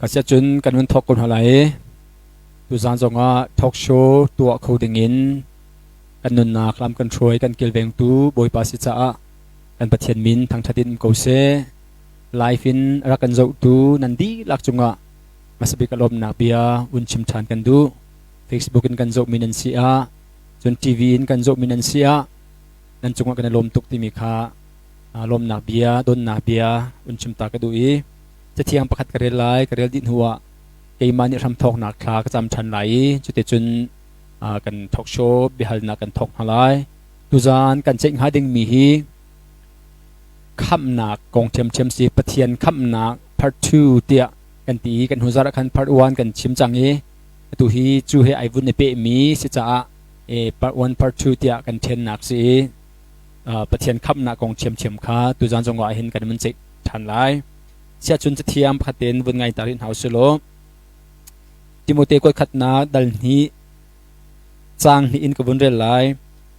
Ka siah cun kan vun thawk ko hna lai i tuzaan zongah talk show tuah kho dingin kan nunnak lam kan hruai kan kilvengtu Bawipa si caah kan Pathian min thangṭhat in um ko seh. Live in rak kan zohtu nan dihlak cungah hmasabik a lawmnak bia un chim ṭhan kan duh. Facebook in kan zohmi nan si ah, cun TV in kan zohmi nan si ah, nan cungah kan i lawm tuk timi kha lawmnak bia, donnak bia un chim ta ka duh i cathiang pakhat ka rel lai. Ka rel dih hnuah keimah nih hramthawknak thla ka cam ṭhan lai i cuticun kan talk show biahalnak kan thawk hna lai. Tuzaan kan ceih hnga dingmi hi khamhnak kong ṭhiamṭhiam si, Pathian khamhnak part 2 tiah kan ti i kan hnu zarh ah khan part 1 kan chim cang i atu hi cu he ai vun i pehmi si caah part 1 part 2 tiah kan ṭhennak si i Pathian khamhnak kong ṭhiamṭhiam kha tuzaan zong ah hin kan vun ceih ṭhan lai. Siahcun cathiang pakhat tein vun ngai ta rih hna usih law Timote kuat khatnak dal hnih caang hnih in ka vun rel lai.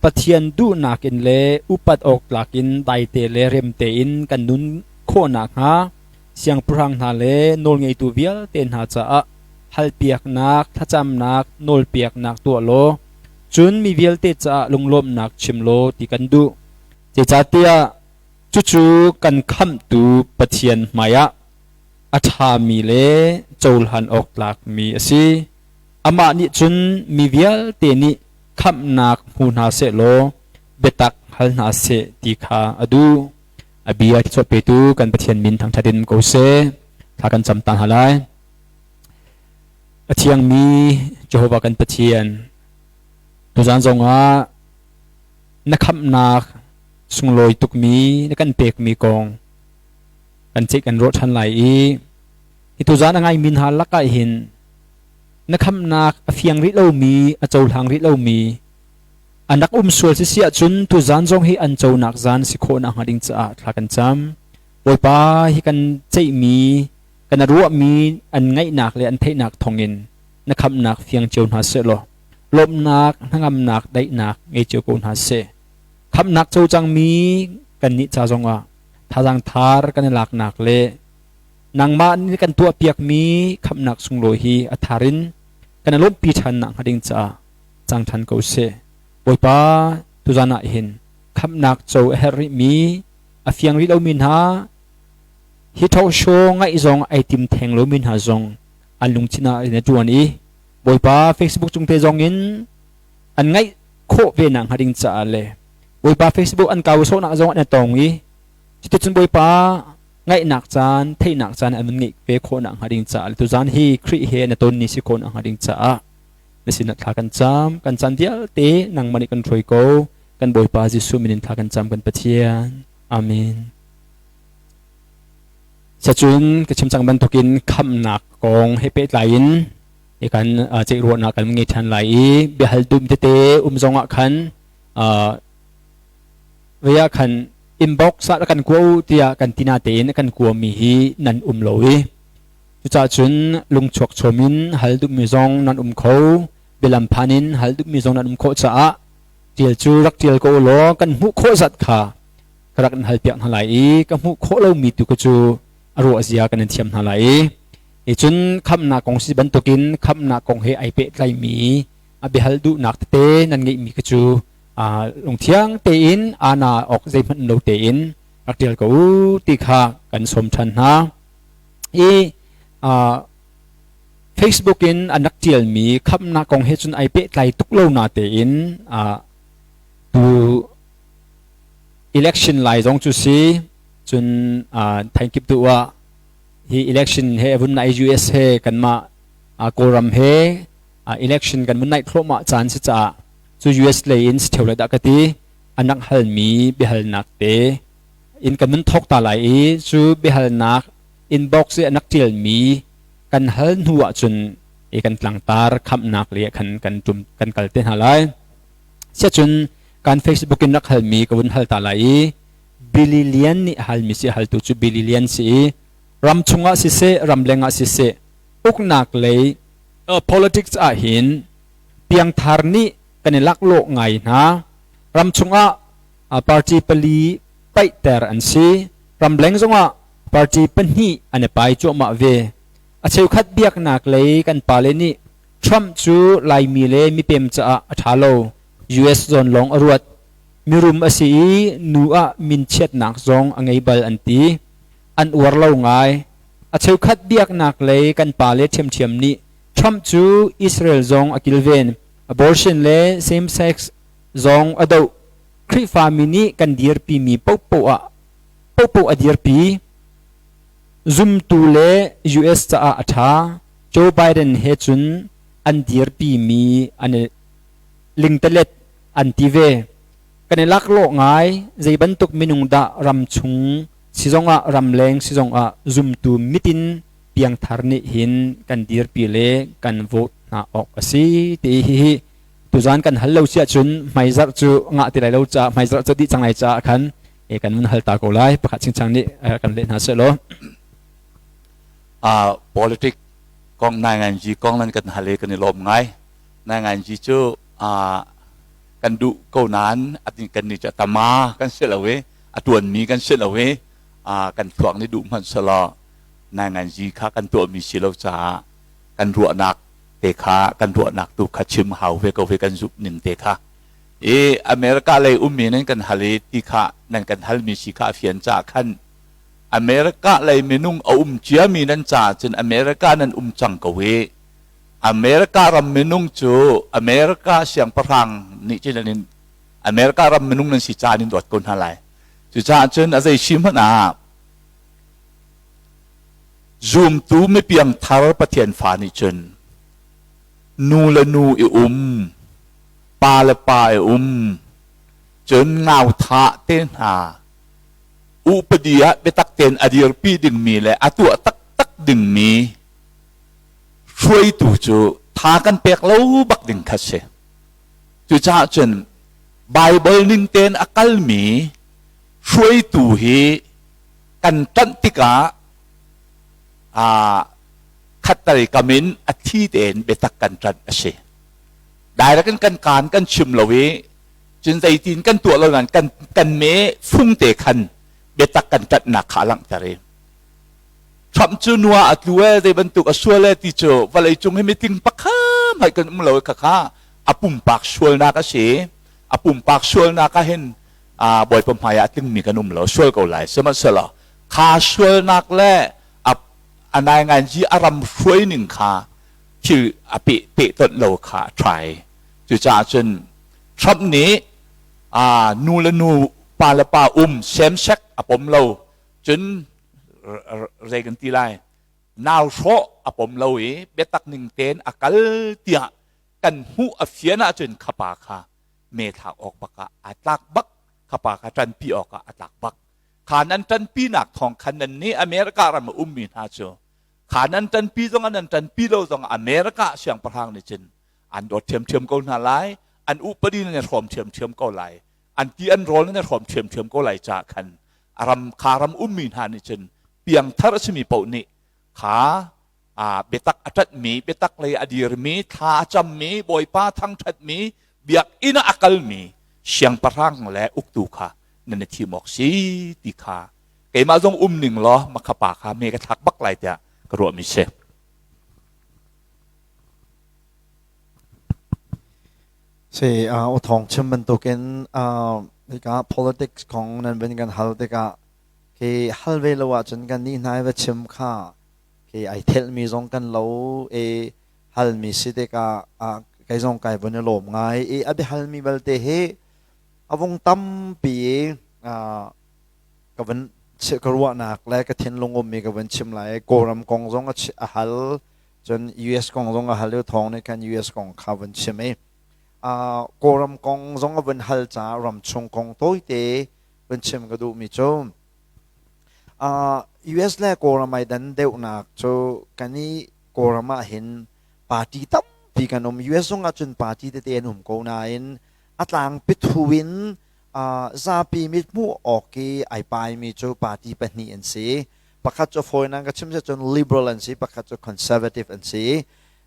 Pathian duhnak in le upat awk tlak in daite le rem tein kan nun khawh nakhnga siangpahrang hna le nawlngeitu vialte hna caah halpiaknak, thlacamnak, nawlpiaknak tuah law cun mi vialte caah lunglawmhnak chim law ti kan duh. Zeicahtiah cucu kan khamhtu Pathian hmaiah a ṭhami le cohlan awk tlakmi a si. Amah nih cun mi vialte nih khamhnak hmu hna sehlaw biatak hal hna seh ti kha a duh. A bia thluachuah petu kan Pathian min thangṭhat in ko seh. Thla kan cam ta hna lai. A thiangmi Jehovah kan Pathian, tuzaan zongah na khamhnak sunglawi tukmi na kan pekmi kong kan ceih kan ruah ṭhan lai i hi tuzaan a ngaimi hna lakah hin na khamhnak a fiang rih lomi, a cohlang rih lomi an rak um sual si si ahcun tuzaan zong hi an conak zaan si khawh nakhnga ding caah thla kan cam. Bawipa, hi kan ceihmi, kan ruahmi an ngaihnak le an theihnak thawngin na khamhnak fiang cio hna seh law lawmhnak, hnangamnak, daihnak ngei cio ko hna seh. Khamhnak co cangmi kannih ca zongah thazaang thar kan i laknak le nangmah nih kan tuahpiakmi khamhnak sunglawi hi a thar in kan i lawmhpi ṭhan nakhnga ding caah cang ṭhan ko seh. Bawipa, tuzan ah hin khamhnak co a herh rihmi, a fiang rih lomi hna, hi talk-show ngaih zong ai tim theng lomi hna zong an lungthin ah na ṭuan i Bawipa, Facebook cung te zong in an ngaih khawh ve nakhnga ding caah le Bawipa, Facebook an kau sawhnak zong an tong i cuticun Bawipa, ngaihnak caan, theihnak caan an ngeih ve khawh nakhnga ding caah le tuzaan hi Khrih he na ton ni si khawh nakhnga ding caah na sinah thla kan cam. Kan caan vialte nangmah nih kan hruai ko. Kan Bawipa Jesuh min in thla kan cam, kan Pathian. Amen. Sacun ka chim cang bantukin khamhnak kong he pehtlai in hi kan ceih ruahnak kan ngei ṭhan lai i biahal dum tete um zong ah khan vei ah khan inbox ah kan kua u tiah kan tina tein kan kuami hi nan um lo i cucaah cun lungchuak chom in hal duhmi zong nan um kho, bialam phan in hal duhmi zong nan um khawh caah ṭial cu rak ṭial ko law kan hmuh khawh zat kha ka rak in halpiak hna lai i ka hmuh khawh lomi tu ka cu a ruah zia kan in thiam hna lai i i cun khamhnak kong si bantukin khamhnak kong he ai pehtlaimi a biahal duhnak tete nan ngeihmi ka cu lungthiang tein ana awk zeihmanh lo tein rak ṭial ko u ti kha kan sawm ṭhan hna i Facebook in an rak ṭialmi khamhnak kong he cun ai pehtlai tuk lo na tein tu election lai zong cu si cun thankip tu ah hi election he vun nai US he kanmah Kawlram he election kan vun naih thluahmah caan si caah cu US lei in si ṭheo lai dah ka ti, an rak halmi biahalnak te in kan vun thawk ta lai i cu biahalnak inbox i an rak ṭialmi kan hal hnu ahcun i kan tlangtar khamhnak le khan kan ṭum kan kal te hna lai. Siacun kan Facebook in rak halmi ka vun hal ta lai i Billy Lian nih halmi si, haltu cu Billy Lian si i ram chungah siseh, ramleng ah siseh, uknak lei politics ah hin piangthar nih kan i laklawh ngai hna. Ram chungah party pali paihter an si, ramleng zongah party pahnih an i pai cuahmah ve. A cheukhat biaknak lei kan pale nih Trump cu Laimi le mipem caah a ṭha lo. US zawn lawng a ruat. Mirum a si i nu ah minchiatnak zong a ngei bal an ti. An uar lo ngai. A cheukhat biaknak lei kan pale ṭhiamṭhiam nih Trump cu Israel zong a kilven. Abortion le same-sex zong a doh. Khrihfami nih kan dirpimi paohpaoh ah paohpaoh a dirpi. Zumtu le US caah a ṭha. Joe Biden he cun an dirpimi an i lingtalet an ti ve. Kan i laklawh ngai. Zei bantuk minung dah ramchung si zongah ramleng si zongah zumtu mitin piangthar nih hin kan dirpi le kan vote hna awk a si ti hihi tuzan kan hal lo si ahcun hmaizarh cu ngah ti lai lo caah hmaizarh cu dih cang lai caah khan e kan vun hal ta ko lai pakhat chingchang nih kan leh hna seh law. Politic kong nainganzi kong nan kan hal i kan i lawm ngai. Nainganzi cu kan duh ko nain kan nih cu tama kan si lo i a tuanmi kan si lo i kan thluak nih duh hmanh selaw nainganzi kha kan tuahmi si lo caah kan ruahnak te kha kan ruahnak tu kha chim hau ve ko ve kan zumh ning te kha. I America lei ummi nan kan hal i ti kha nan kan halmi si kha a fian caah khan America lei minung a um ciami nan caah cun America nan um cang ko i America ram minung cu America siangpahrang nih cun an in America ram minung nan si caah an in dawt ko hna lai. Cucaah cun a zei si hmanh ah zumtu mipiang thar Pathian fa nih cun nu le nu i um, pa le pa i um, cun ngau thah te hna upadi ah biatak tein a dirpi dingmi le a tuah taktak dingmi hruaitu cu tha kan pek lo bak ding kha si. Cucaah cun Baibal ning tein a kalmi hruaitu hi kan ṭanh tikah khattelei kam in a thi tein biatak kan ṭanh a si. Direct in kan kaan kan chim lo i cun zeitin kan tuah lo nain kan kan me fung te khan biatak kan ṭanhnak kha a langhter i Trump cu nua a tlu e zei bantuk a sual e ti cu vawlei cung hi mitling pakham hai kan um lo kha kha a pumpak sualnak a si. A pumpak sualnak ah hin Bawipa hmai ah a tlingmi kan um lo, sual ko lai. Sihmanhsehlaw kha sualnak le a nainganzi a ram hruai ning kha thil a peh pehtonh lo kha a try. Cucaah cun Trump nih nu le nu, pa le pa um same sex a pom lo. Cun zei kan ti lai, nau hrawh a pom lo i biatak ning tein a kal tiah kan hmuh a fian ahcun khapa kha me thlak awk bak ah aa tlak bak. Khapa kha ṭanpi awk ah a tlak bak. Kha nan ṭanpinak thawng khan nan nih America ram a ummi hna cu kha nan ṭanpi zong ah nan ṭanpi lo zong ah America siangpahrang nih cun an dawt ṭhiamṭhiam ko hna lai, an upadi nan i hrawm ṭhiamṭhiam ko lai, an ti an rawl nan i hrawm ṭhiamṭhiam ko lai caah khan a ram kha ram ummi hna nih cun piangthar a simi paoh nih kha biatak a ṭanhmi, biatak lei a dirmi, thla a cammi, Bawipa thangṭhatmi, biakinn ah a kalmi siangpahrang le uktu kha nan i thim awk si ti kha keimah zong um ning law makha pa kha me ka thlak bak lai tiah ka ruahmi si. Si u thawng chim bantukin hika politics kong nan vun kan hal tikah khi hal ve lo ahcun kan nih hna i va chim kha khi ai thelhmi zong kan lo i halmi si tikah kei zong kai vun i lawm ngai i a biahalmi belte hi a vung tampi i ka vun ka ruahnak le ka thinlung ummi ka vun chim lai. Kawlram kong zong a hal, cun US kong zong a hal i thawng nih khan US kong kha vun chim i Kawlram kong zong a vun hal caah ramchung kong tawite vun chim ka duhmi cu US le Kawlram ai dan deuhnak cu kan i Kawlram ah hin party tampi kan um. US zong ah cun party tete an um ko nain a tlangpi thu in zapi mithmuh awk i ai paimi cu party pahnih an si. Pakhat cu fawinak ka chim cun liberal an si, pakhat cu conservative an si.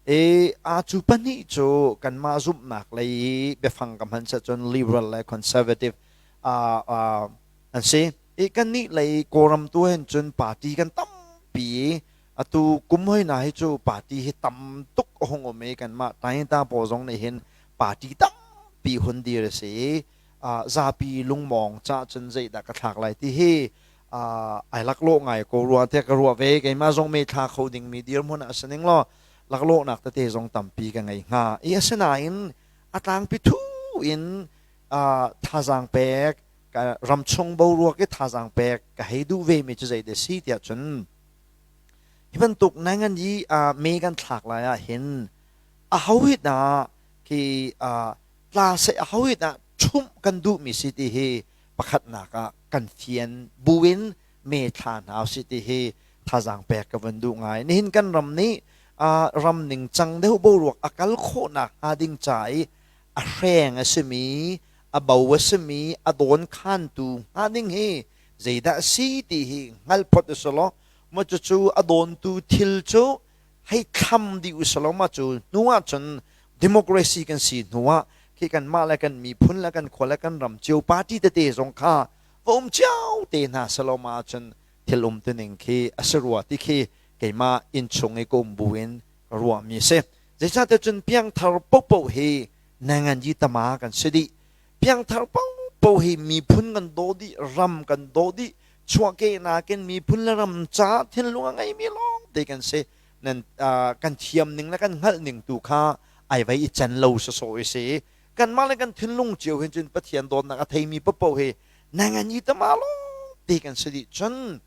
I a cu pahnih cu kanmah zumhnak lei i biafang ka hman cun liberal le conservative an si. I kannih lei Kawlram tu hin cun party kan tampi i. Atu kum hoi na hi cu party hi tam tuk a hung um i kanmah Tainta pawl zong nih hin party tampi hun dir a si i zapi lungmawng cah cun zeidah ka thlak lai ti hi ai laklawh ngai ko rua tiah ka ruah ve. Keimah zong me thla kho dingmi dirhmun ah si ning law laklawhnak tete zong tampi ka ngei hnga. I asinain a tlangpi thu in thazaang pek ramchung boruak i thazaang pek ka hei duh ve mi cu zeidah si tiah cun hi bantuk nangan i me kan thlak lai ah hin a ho hi dah khi tla seh a ho hi dah ṭhumh kan duh mi si ti hi pakhatnak ah kan fian buin me thla hna usih ti hi thazaang pek ka van duh ngai. Nihin kan ram nih ram ningcang deuh boruak a kal khawhnak hnga ding ca i a hreng a simi, a bo a simi, a dawn khantu hnga ding hi zeidah a si ti hi hngal phot u law maw cucu a dawntu thil cu hei thlam dih u law mah cu hnu ah cun democracy kan si hnu ah khi kanmah le kan miphun le kan khua le kan ram cio party tete zong kha va um cio te hna selaw mah ahcun thil um tuning khi a si rua ti khi keimah innchung i ka um buin ka ruahmi a si. Zeicahtiah cun piangthar paohpaoh hi nanganyi tama kan si dih. Piangthar paohpaoh hi miphun kan daw dih, ram kan daw dih, chuahkehnak in miphun le ram caah thinlung a ngeimi lawng te kan si. Nan kan thiam ning le kan hngalh ning tu kha ai vai i cen lo sawsawh i si. Kanmah le kan thinlung cio hin cun Pathian dawtnak a theimi paohpaoh hi nanganyi tama lawng te kan si dih. Cun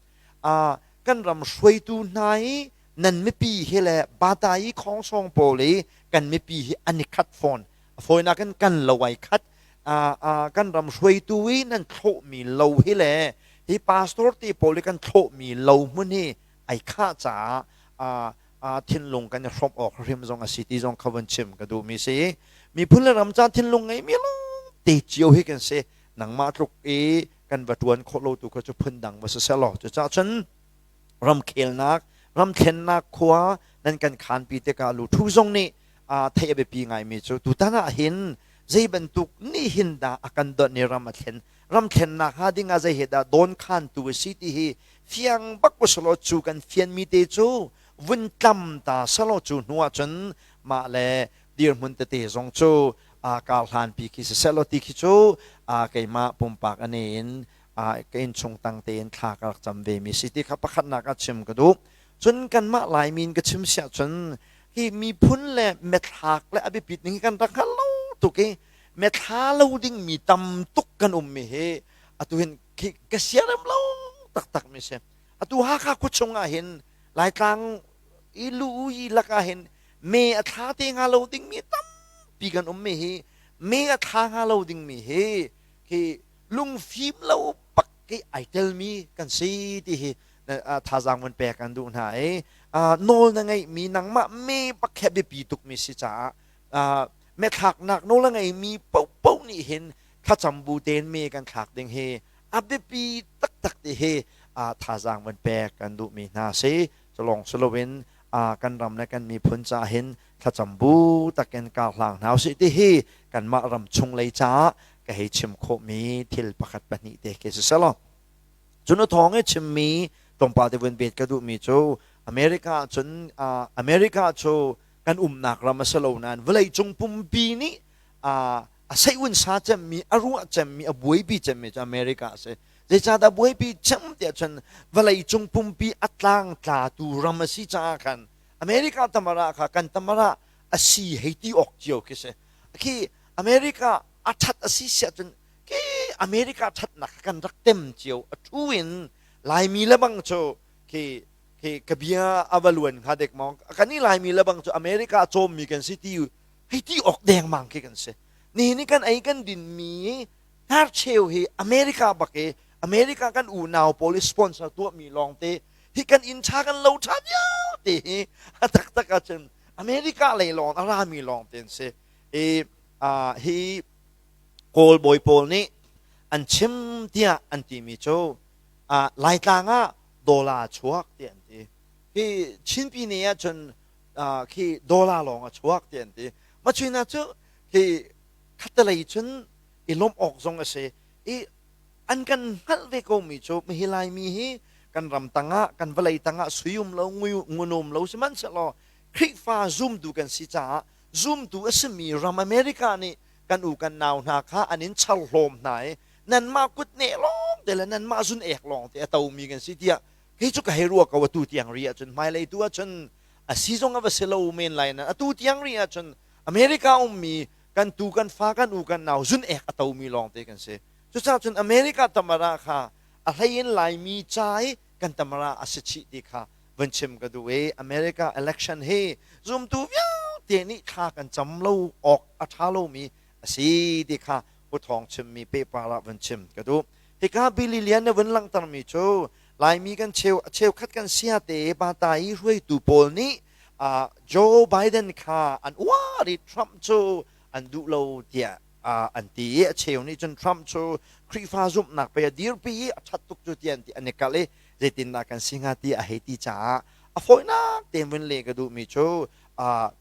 kan ram hruaitu hna i nan mipi hi le bata i khongsong pawl i kan mipi hi an i khat fawn. A fawinak in kan lo ai khat. Kan ram hruaitu i nan thlawhmi lo hi le hi pastor te pawl i kan thlawhmi lo hmun hi ai khah caah thinlung kan i hrawmh awk hrim zong a si ti zong kha vun chim ka duhmi si. Miphun le ram ca thinlung ngeimi lawng te cio hi kan si. Nangmah tluk i kan va ṭuan khawh lo tu kha cu phundang va si seh law cucaah cun ramkhelnak ramthlennak khua nan kan khanpi tikah luthu zong nih theih a biapi ngaimi cu tutan ah hin zei bantuk nih hin dah a kan donh i ram a thlen ram thlennak hnga ding ah zei he dah dawn khantu a si ti hi fiang bak usalaw cu kan fianmi te cu vun tlam ta selaw cu hnu ah cun mah le dirhmun tete zong cu kar hlanpi khi siseh law ti khi cu keimah pumpak ane in ka innchung tang tein thla ka rak cam ve mi si ti kha pakhatnak ah chim ka duh. Cun kanmah Laimi in ka chim siah cun hi miphun le methlak le a biapit ning hi kan rak hngal lo tuk i methla lo ding mi tam tuk kan um mi hi atu hin khi ka siarem lo taktak mi si. Atu Hakha khuachung ah hin Laitlang i lu i lak ah hin me a thla te hnga lo ding mi tampi kan um mi hi me a thla hnga lo ding mi hi khi lungfim lo bak hi ai telmi kan si ti hi thazaang vun pek kan duh hna i nawl na ngeihmi nangmah me bak he biapi tukmi si caah methlaknak nawl a ngeimi paohpaoh nih hin thlacam bu tein me kan thlak ding hi a biapi taktak ti hi thazaang vun pek kan duhmi hna si. Culawng si loin kan ram le kan miphun caah hin thlacam bu takin kar hlang hna usih ti hi kanmah ram chung lei caah ka hei chim khawhmi thil pakhat pahnih te khi si selaw. Cun a thawng i chimmi tlawmpal te vun bet ka duhmi cu America cun America cu kan umnak ram a si lo nain vawleicung pumpi nih a seihun sa cemmi a ruah cemmi a buaipi cemmi cu America a si. Zeicahdah buaipi cem tiah cun vawleicung pumpi a tlangtlatu ram a si caah khan America tamara kha kan tamara a si hei ti awk cio khi si. Khi America a ṭhat a si siah cun khi America ṭhatnak kha kan rak tem cio a ṭhu in Laimi le bang cu khi khi ka bia a va luan hnga dek maw kan i Laimi le bang cu America cawmmi kan si ti hei ti awk dengmang khi kan si. Nihin i kan ei kan dinmi hnarcheu hi America bak i America kan unau pawl i sponsor tuahmi lawngte hi kan inn ṭha kan lo ṭha vialte hi a taktak ahcun America lei lawng a rami lawngte an si. I hi Kawl bawi pawl nih an chim tiah an timi cu Laitlang ah dollar chuak tiah an ti. Hi Chinpi ne ahcun khi dollar lawng a chuak tiah an ti. Machina cu khi khattelei cun i lawmh awk zong a si i an kan hngalh ve komi cu hi Laimi hi kan Kan ram tangah, kan vawlei tangah sui um lo, ngun um lo sihmanhsehlaw Khrihfa zumtu kan si caah zumtu a simi ram America nih kan u kan nau hna kha an in char hlawm hna i nanmah kutneh lawng te le nanmah zun ek lawng te a tomi kan si tiah kei cu ka hei ruah ko. Atu tiang ri ahcun, hmailei tu ahcun a si zong a va si lo men lai nan, atu tiang ri ahcun America ummi kan tu kan fa, kan u kan nau zun ek a tomi lawng te kan si. Cucaah cun America tamara kha a hlei in Laimi ca i kan tamara a si chih ti kha vun chim ka duh i America election hi zumtu vialte nih thla kan cam lo awk a ṭha lomi a si ti kha Huthawng chimmi pehpar ah vun chim ka duh. Hika Billy Lian na vun langhtermi cu Laimi kan cheu cheukhat kan siate bata i hruaitu pawl nih Joe Biden kha an uar i Trump cu an duh lo tiah an ti i a cheu nih cun Trump cu Khrihfa zumhnak pei a dirpi i a ṭhat tuk cu tiah an ti, an i kalh i zeitindah kan si hnga ti a hei ti caah a fawinak tein vun leh ka duhmi cu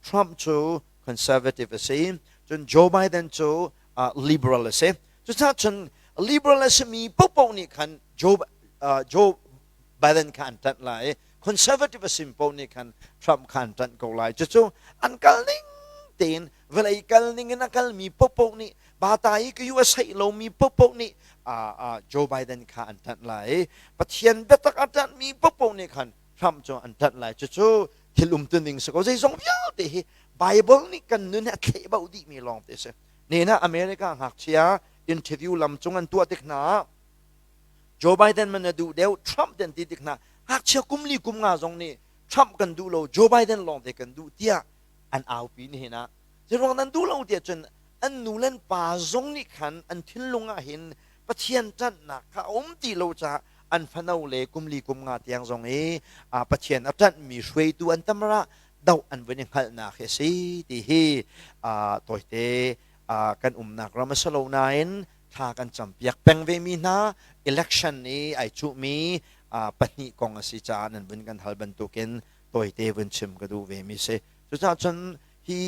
Trump cu conservative a si, cun Joe Biden cu liberal a si. Cucaah cun liberal a simi paohpaoh nih khan Joe Biden kha an ṭanh lai i conservative a simi paoh nih khan Trump kha an ṭanh ko lai. Cucu an kal ning tein vawlei kal ning in a kalmi paohpaoh nih bata i ka yu a saih lomi paohpaoh nih Joe Biden kha an ṭanh lai i Pathian biatak a ṭanhmi paohpaoh nih khan Trump cu an ṭanh lai. Cucu thil umtuning si ko. Zeizong vialte hi Bible nih kan nun hi a thlehbauh dihmi lawng te si. Nena America ngakchia interview lam cung an tuah tik hna ah Joe Biden man na duh deuh, Trump den ti tik hna, ngakchia kum li kum nga zong nih Trump kan duh lo, Joe Biden lawng te kan duh tiah an aupi nihin ah. Zeiruang nan duh lo tiah cun an nu le an pa zong nih khan an thinlung ah hin Pathian ṭanhnak kha a um ti lo caah an fano le kum li kum nga tiang zong i Pathian a ṭanhmi hruaitu an tamara doh an vun i hngalhnak hi a si ti hi tawite kan umnak ram a si lo nain thla kan campiak peng vemi hna election i ai cuhmi pahnih kong a si caah nan vun kan hal bantukin tawite vun chim ka duh vemi si. Cucaah cun hi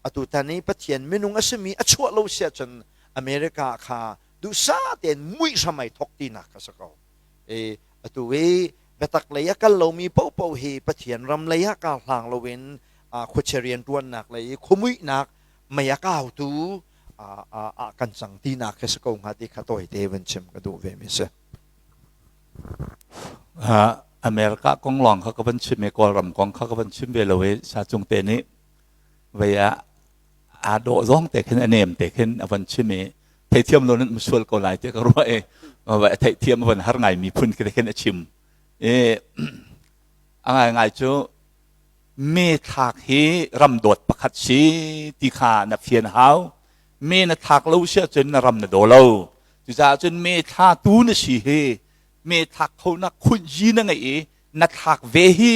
atutan i Pathian minung a simi a chuah lo si ahcun America kha duhsah tein muih hram ai thok tinak kha si ko. E atu i biatak lei a kal lomi paohpaoh hi Pathian ram lei ah kar hlang loin khuachia rianṭuannak lei i khuamuihnak mei a kautu ah kan cang tinak khi si ko hnga ti kha tawite vun chim ka duh ve mi si. America kong lawng kha ka van chim i Kawlram kong kha ka van chim ve lo i sa cung te nih vei ah aa dawh zong te khin a nem te khin a van chim i theithiam lo nan sual ko lai ti ka ruah i a theihthiam a van har ngai mi phun khi khin a chim i a ngai ngai cu me thlak hi ram dawt pakhat si ti kha na fian hau. Me na thlak lo si ahcun na ram na daw lo. Cucaah cun me thla tu na si hi, me thlak kho nak khunyi na ngeih i na thlak ve hi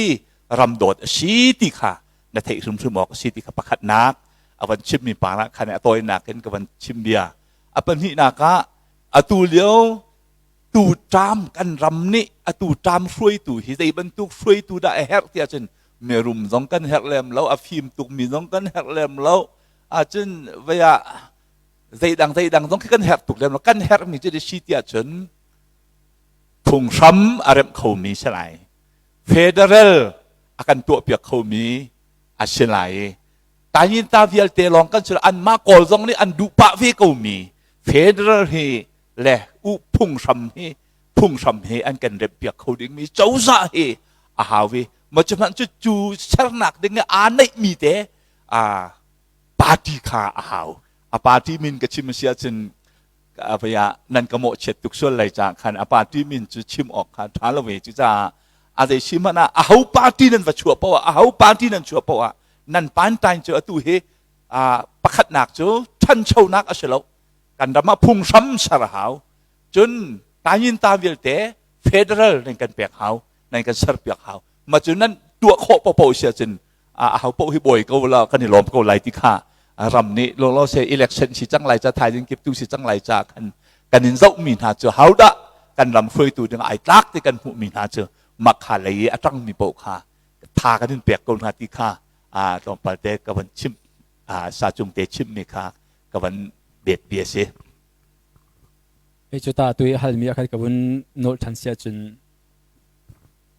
ram dawt a si ti kha na theih hrimhrim awk a si ti kha pakhatnak a van chimmi pa ah khan a tawinak in ka van chim bia. A pahnihnak ah, atu lio tu ṭam kan ram nih atu ṭam hruaitu hi zei bantuk hruaitu dah a herh tiah cun mirum zong kan herh lem lo, a fim tukmi zong kan herh lem lo ahcun vei ah zeidang zeidang zong khi kan herh tuk lem lo. Kan herhmi cu si tiah cun phunghram a remh khomi si lai, federal a kan tuahpiak khomi a si lai. Tanyinta vialte lawng kan si, anmah Kawl zong nih an duh pah ve komi federal hi le u phunghram hi an kan remhpiak kho dingmi cozah hi a hau i ma cu hmanh cu cu sernak ding aa neihmi te a party kha a hau. A party min ka chim si ahcun avaya nan ka mawhchiat tuk sual lai ca khan a party min cu chim awk kha ṭha lo ve. Cucaah a zei si hmanh ah, aho party nan va chuah poah, aho party nan chuah poah, nan pantain cu atu hi pakhatnak cu ṭhanchonak a si lo. Kan ram ah phunghram ser a hau, cun tanyinta vialte federal nan kan pek hau, nan kan serpiak hau. Ma cu nan tuah khawh popo si ahcun a ho poh hi bawi ko la, kan i lawm ko lai ti kha ram nih lolo se election si cang lai ca, thaizing kip tu si cang lai ca kan kan in zoh mi hna cu how dah kan ram hruaitu ding ai tlak ti kan hmuh mi hna cu makha lei i a tang mi poh kha tha kan in pek ko hna ti kha a tlawmpal te ka van chim, sa cung te chim mi kha ka van bet bia si. Hei cu ta tu i halmi a khat ka vun nolh ṭhan si ahcun.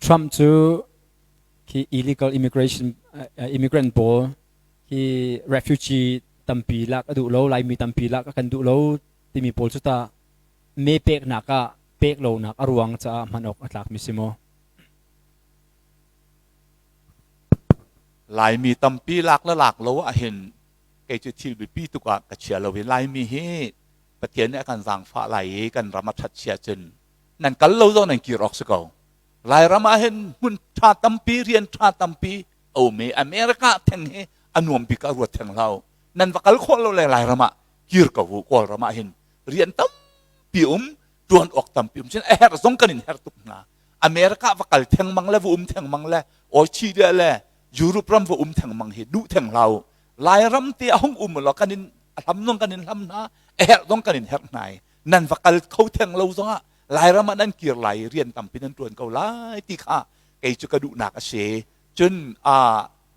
Trump cu khi illegal immigration immigrant pawl hi refugee tampi lak a duh lo, Laimi tampi lak a kan duh lo timi pawl cu tah me peknak ah pek lonak a ruang caah hman awk a tlakmi si maw? Laimi tampi lak le lak lo ahhin kei cu thil biapi tuk ah ka chia lo i Laimi hi Pathian nih a kan zaangfah lai i kan ram a ṭhat chia cun nan kal lo zong nan kir awk si ko. Lairam ah hin hmun ṭha tampi, rian ṭha tampi a um i America theng hi a nuam bik ah ruat theng hlah u. Nan va kal khawh lo le Lairam ah kir ko u. Kawlram ah hin rian tampi um, ṭuan awk tampi um. Cun a herh zong kan in herh tuk hna. America va kal thengmang le va um thengmang le Australia le Europe ram va um thengmang hi duh theng hlah u. Lairam te a hung um law kan in a hlam zong kan in hlam hna, a herh zong kan in herh hna i nan va kal kho theng lo zongah Lairam ah nan kir lai i rian tampi nan ṭuan ko lai ti kha kei cu ka duhnak a si. Cun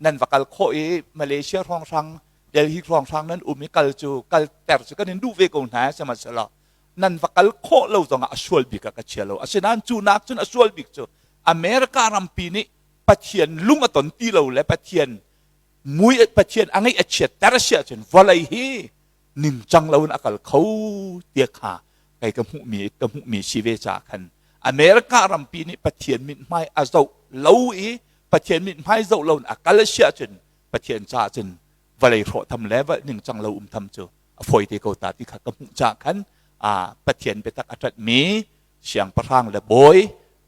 nan va kal khawh i Malaysia hrawnghrang, Delhi hrawnghrang nan um i kal cu kal ter cu kan in duh ve ko hna sihmanhsehlaw nan va kal khawh lo zongah a sual bik ah ka chia lo. Asinain cu nak cun a sual bik cu America rampi nih Pathian lung a ton ti lo le Pathian mui Pathian a ngeih a chiatter a si ahcun vawlei hi ningcang lo in a kal kho tiah kha kei ka hmuhmi ka hmuhmi si ve caah khan America rampi nih Pathian mithmai a zoh lo i Pathian mithmai zoh lo in a kal a si ahcun Pathian caah cun vawlei hrawh tham le ningcang lo um tham cu a fawi te ko ta ti kha ka hmuh caah khan Pathian biatak a ṭanhmi siangpahrang le bawi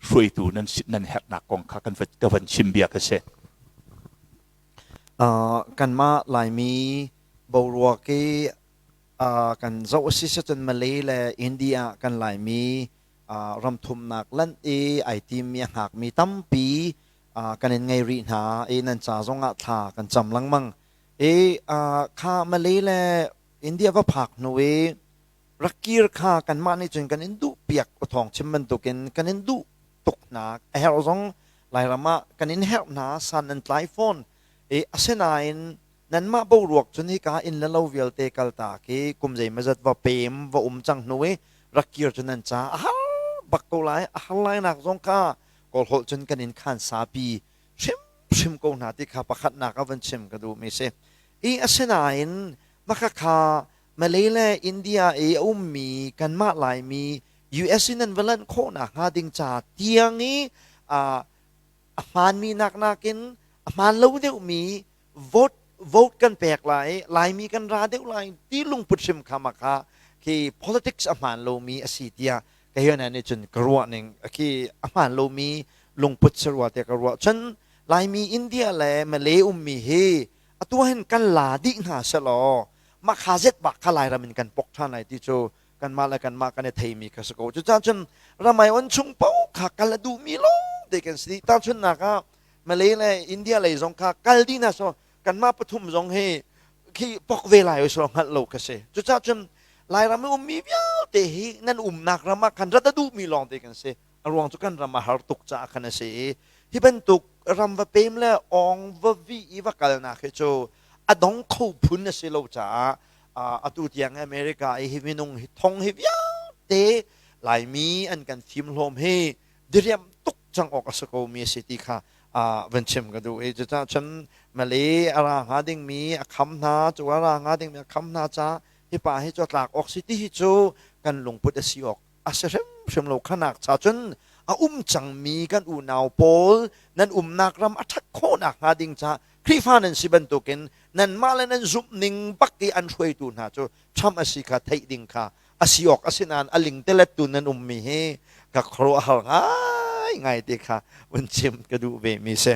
hruaitu nan nan herhnak kong kha kan ka van chim bia ka si. Kanmah Laimi boruak i kan zoh a si cun Malay le India kan Laimi ramthumnak lanh i ai timmi a hngakmi tampi kan in ngei rih hna i nan ca zongah thla kan cam lengmang. I kha Malay le India va phak hnu i rak kir kha kanmah nih cun kan in duh piak awthawng chim bantukin kan in duh tuk hna a herh zong Lairam ah kan in herh hna san nan tlai fawn i asinain nanmah boruak cun hika inn le lo vialte kaltak i kum zeimawzat va pem va um cang hnu i rak kir cu nan ca a har bak ko lai a har lai nak zong kha kawlholh cun kan in khan sapi hrimhrim ko hna ti kha pakhatnak ah van chim ka duhmi si i asinain maka kha Malay le India i a ummi kanmah Laimi US in an va lanh khawhnak hnga ding ca tiang i a hmaanmi nak nakin a hmaan lo deuhmi vote vote kan pek lai Laimi kan ra deuh lai ti lungput hrim kha ma kha khi politics a hmaan lomi a si tiah ka hian nih cun ka ruah ning khi a hmaan lomi lungput si rua tiah ka ruah cun Laimi India le Malay ummi hi atu hin kan la dih hna selaw mah kha zet bak kha Lairam in kan pok ṭhan lai ti cu kanmah le kanmah kan i theimi kha si ko. Cucaah cun ramai on chung paoh kha kal a duhmi lawng te kan si. Tahchunhnak ah Malay le India lei zong kha kal dih hna so kanmah pathum zong hi khi pok ve lai so hngalh lo ka si. Cucaah cun Lairam i ummi vialte hi nan umnak ram ah khan rat a duhmi lawng te kan si. A ruang cu kan ram a har tuk caah khan a si i hi bantuk ram va pem le awng va vih i va kalnak hi cu a dong kho phun a si lo caah atu tiang America i hi minung hi thong hi vialte Laimi an kan fim hlawm hi diriam tuk cang awk a si ko mi a si ti kha van chim ka duh i cucaah cun Malay a ra hnga dingmi a kham hna cu a ra hnga dingmi a kham hna ca hi pa hi cu a tlak awk si ti hi cu kan lungput a si awk a si hrimhrim lo khanak cha cun a um cangmi kan unau pawl nan umnak ram a ṭhat khawhnak hnga ding ca Khrihfa nan si bantukin nanmah le nan zumh ning bak i an hruaitu hna cu Trump a si kha theih ding kha a si awk a si nain a lingtelet tu nan ummi hi ka khuaruahhar ngai ngai ti kha vun chim ka duh ve mi si.